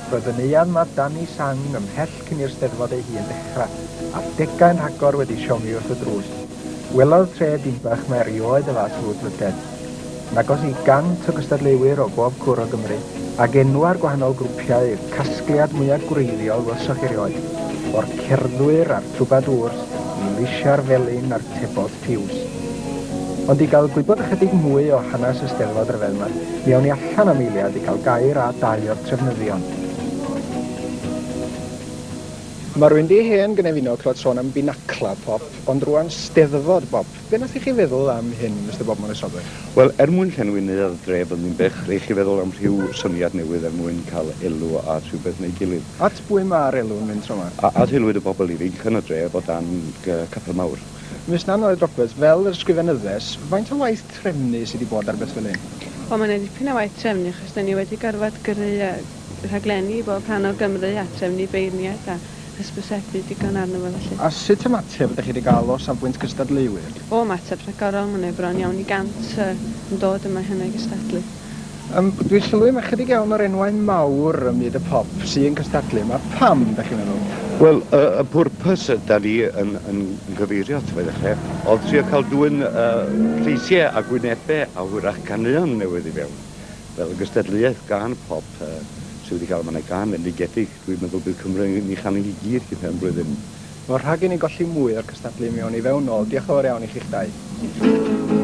Roedd y neuadd 'ma dan ei sang ymhell cyn i'r Steddfod ei hun ddechrau, a degau'n rhagor wedi siomi wrth y drws. Welodd tre Dinbach 'ma erioed y fath frwdfrydedd. Yn agos i gant o gystadleuwyr o bob cwr o Gymru, ac enwau'r gwahanol grwpiau yw'r casgliad mwya' gwreiddiol welsoch chi erioed, o'r cerddwyr a'r trwbadŵrs i Lisia'r Felin a'r Tebot Piws. Ond i gael gwybod ychydig mwy o hanes y Steddfod ryfedd 'ma, mi awn ni allan am eiliad i gael gair â dau o'r trefnyddion. Mae rhywun 'di hen gynefino clywed sôn am binacla pop, ond rŵan Steddfod bop. Be nath i chi feddwl am hyn, Mister Bob Morris Roberts? Wel, er mwyn llenwi neuadd dref yn Ddinbych, rhaid chi feddwl am rhyw syniad newydd er mwyn cael elw a rhywbeth neu gilydd. At bwy ma'r elw'n mynd tro 'ma? At aelwyd y bobl ifinc yn y dref o dan Capel Mawr. Miss Nan Lloyd Roberts, fel yr ysgrifenyddes, faint o waith trefnu sy 'di bod ar beth fel hyn? Wel, mae 'na dipyn o waith trefnu achos 'dan ni wedi gorfod gyrru rhaglenni i bob rhan o Gymru a trefnu beirniaid a hysbysebu digon arno fo felly. A sut ymateb ydych chi 'di gael o safbwynt cystadleuwyr? O, ymateb rhagorol, ma' 'na bron iawn i gant yn dod yma heno i gystadlu. Yym, dwi'n sylwi mae chydig iawn o'r enwau mawr ym myd y pop sy'n cystadlu yma. Pam, dach chi'n meddwl? Wel, y y pwrpas da ni yn yn cyfeirio ato fo i ddechrau, oedd trio cael dwyn lleisiau a gwynebau a hwyrach caneuon newydd i fewn. Fel y gystadleuaeth gân pop sydd wedi cael, mae 'na gân fendigedig, dwi'n meddwl bydd Cymru yn ei chanu hi gyd cyn pen blwyddyn. Wel, rhag i ni golli mwy o'r cystadlu, mi awn ni fewn nôl. Diolch yn fawr iawn i chi'ch dau.